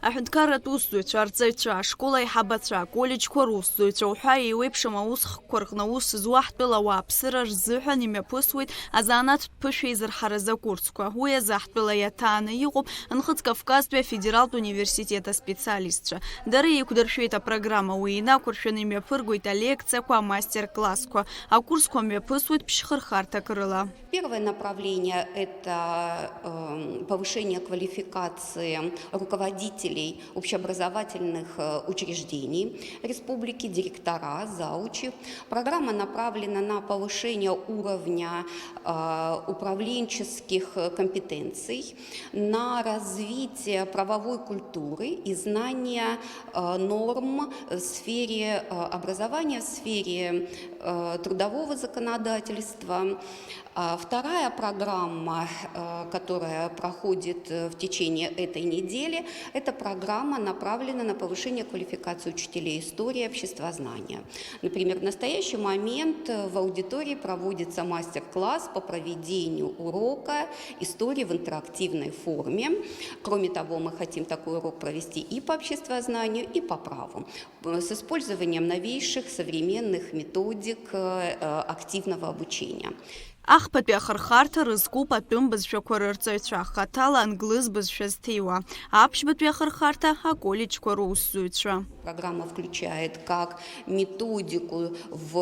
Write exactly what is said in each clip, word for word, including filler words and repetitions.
Аҳәынҭқарратә усзуҩцәа, арҵаҩцәа, ашкол аиҳабацәа, аколлеџьқәа русзуҩцәа уҳәа еиуеиԥшым аусхкқәа рҟны аус зуа ҳтәыла ауааԥсыра рзыҳәан имҩаԥысуеит азанааҭтә ԥышәеизырҳаразы акурсқәа. Уи азы ҳтәыла иаҭааны иҟоуп Нхыҵ Кавказтәи афедералтә университет аспециалистцәа. Дара еиқәдыршәеит апрограмма, уи инақәыршәаны имҩаԥыргоит алекциақәа, амастер-классқәа. Акурсқәа мҩаԥысуеит ԥшьхырхарҭак рыла. Первое направление — это, эм, повышение квалификации руководителей общеобразовательных, э, учреждений республики, директора, заучи. Программа направлена на повышение уровня, э, управленческих, э, компетенций, на развитие правовой культуры и знания, э, норм в сфере, э, образования, в сфере, э, трудового законодательства. А, вторая программа, э, которая проходит, э, в течение этой недели, эта программа направлена на повышение квалификации учителей истории и обществознания. Например, в настоящий момент, э, в аудитории проводится мастер-класс по проведению урока истории в интерактивной форме. Кроме того, мы хотим такой урок провести и по обществознанию, и по праву, э, с использованием новейших современных методик, э, э, активного обучения. Ахԥатәи ахырхарҭа рызкуп атәым бызшәақәа рырҵаҩцәа, хаҭала англыз бызшәа зҭиуа, аԥшьбатәи ахырхарҭа аколледжқәа русзуҩцәа. Программа включает как методику в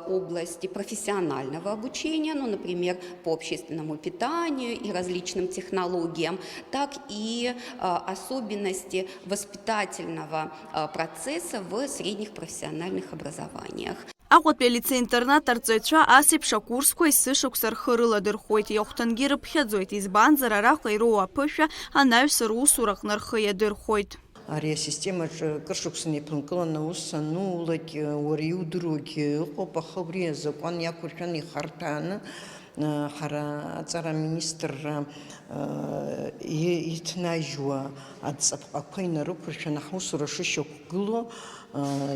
области профессионального обучения, ну, например, по общественному питанию и различным технологиям, так и, э, особенности воспитательного, э, процесса в средних профессиональных образованиях. Аҟәатәи алицеи-интернат арҵаҩцәа ас еиԥш акурсқәа есышықәса рхы рыладырхәоит, иахәҭангьы рыԥхьаӡоит, избанзар, араҟа ироуа аԥышәа анаҩс русураҟны рхы иадырхәоит. Ари асистемаҿы кыр шықәса неиԥынкыланы аус анулагь, уара иудыруагь ыҟоуп, аха убри азакәан иақәыршәаны ихарҭәааны, ҳара аҵара аминистрра, и-, иҭнажьуа адҵапҟақәа инарықәыршәаны ҳусура шышьақәгылоу,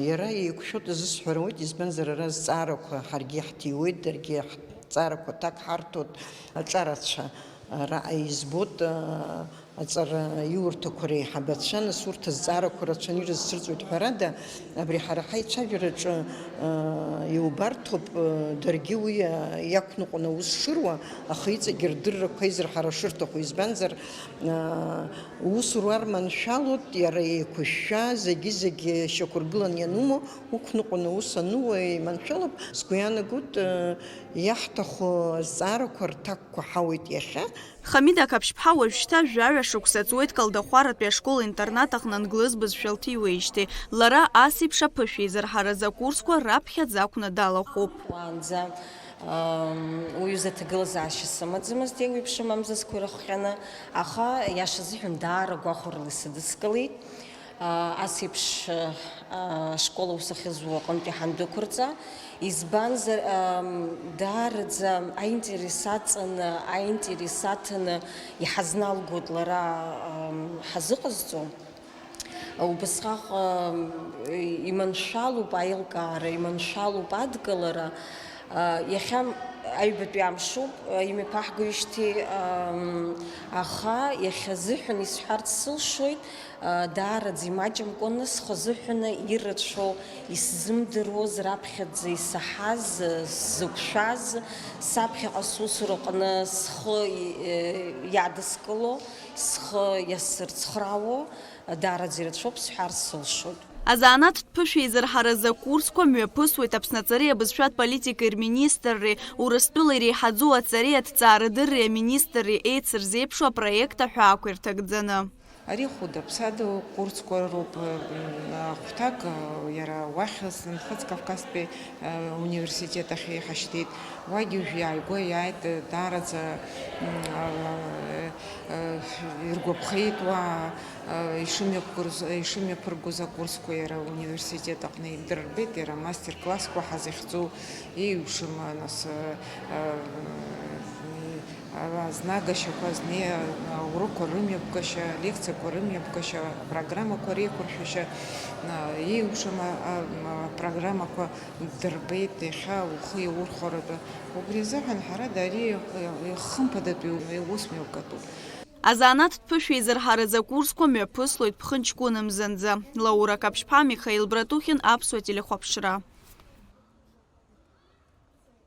иара еиқәшәо дазысҳәаруеит, избанзар, ара зҵаарақәа ҳаргьы иаҳҭиуеит, даргьы ҳҵаарақәа аҭак ҳарҭоит, аҿарацәа араҟа избоит, аҵараиурҭақәа реиҳабацәа, нас урҭ азҵаарақәа рацәаны ирызцәырҵуеит. Ҳәарада, абри ҳара ҳаицәажәараҿы, иубарҭоуп, даргьы уи иақәныҟәон аус шыруа, аха иҵегьы рдыррақәа еизырҳара шырҭаху, избанзар, Ус уарманшәалоит, иара еиқәышәшәа, зегьы-зегьы шьақәыргылан ианумоу, уқәныҟәаны ус ану уеиманшәалоуп. Сгәы иаанагоит, э, иаҳҭаху азҵаарақәа рҭакқәа ҳауеит иахьа. Хамида Қаԥшьԥҳа уажәшьҭа жәаҩа шықәса ҵуеит Калдахәаратәи ашкол-интернат аҟны англыз бызшәа лҭиуеижьҭеи. Лара ас еиԥш аԥышәеизырҳаразы акурсқәа раԥхьаӡа акәны далахәуп. Уаанӡа Ам, уаҩы изы аҭагылазаашьа сымаӡамызт, еиуеиԥшым амзызқәа ирыхҟьаны, аха, иашазыҳәан, даара гәахәарыла исыдыскылеит. А, ас еиԥш, а, ашкол аус ахьызуа аҟынтәи ҳандәықәырҵа, избанзар, ам, даараӡа аинтерес аҵаны, аинтерес аҭаны иҳазналгоит лара, ам, ҳазыҟазҵо. Убысҟак, м, иманшәалоуп аилкаара, иманшәалоуп адгылара. А, иахьа аҩбатәи амшуп, а, имҩаԥаҳгоижьҭеи, ам, аха иахьазыҳәан исҳәарц сылшоит, а, даараӡа имаҷымкәаны схы азыҳәаны ирацәоу, исзымдыруаз раԥхьаӡа исаҳаз, сзықәшәаз, саԥхьаҟа сусураҟны схы, е, иадыскыло, схы иасырцхраауа, Даараӡа ирацәоуп сҳәарц сылшоит. Азанааҭтә ԥышәеизырҳаразы акурсқәа мҩаԥысуеит Аԥсны аҵареи абызшәатә политикеи рминистрреи, Урыстәыла иреиҳаӡоу аҵареи аҭҵаарадырреи аминистрреи еицырзеиԥшу апроект аҳәаақәа ирҭагӡаны. Ари хәыда-ԥсадоу курсқәа роуп, м, ахәҭак, а, иара уахь Нхыҵ Кавказтәи, а, университет ахь иҳашьҭеит. Уагьы уажә иааигәа иааит, даараӡа, м, а, а, иргәаԥхеит уа, ишымҩаԥгоз, ишымҩаԥыргоз акурсқәа иара ауниверситет аҟны идырбеит, иара амастер-классқәа ҳазыхьӡу еиуеиԥшым, нас, азнагашьақәа, зны аурокқәа рымҩаԥгашьа, алекциақәа рымҩаԥгашьа, апрограммақәа реиқәыршәашьа, еиуеиԥшым апрограммақәа дырбеит, иахьа ухы иаурхәаратәы. Убри азыҳәан, ҳәарада, ари хымԥадатәи усмҩаԥгатәуп. Азанааҭтә ԥышәеизырҳаразы акурсқәа мҩаԥыслоит ԥхынҷкәынымзанӡа. Лаура Каԥшьԥҳа, Михаил Братухин, Аԥсуа телехәаԥшра.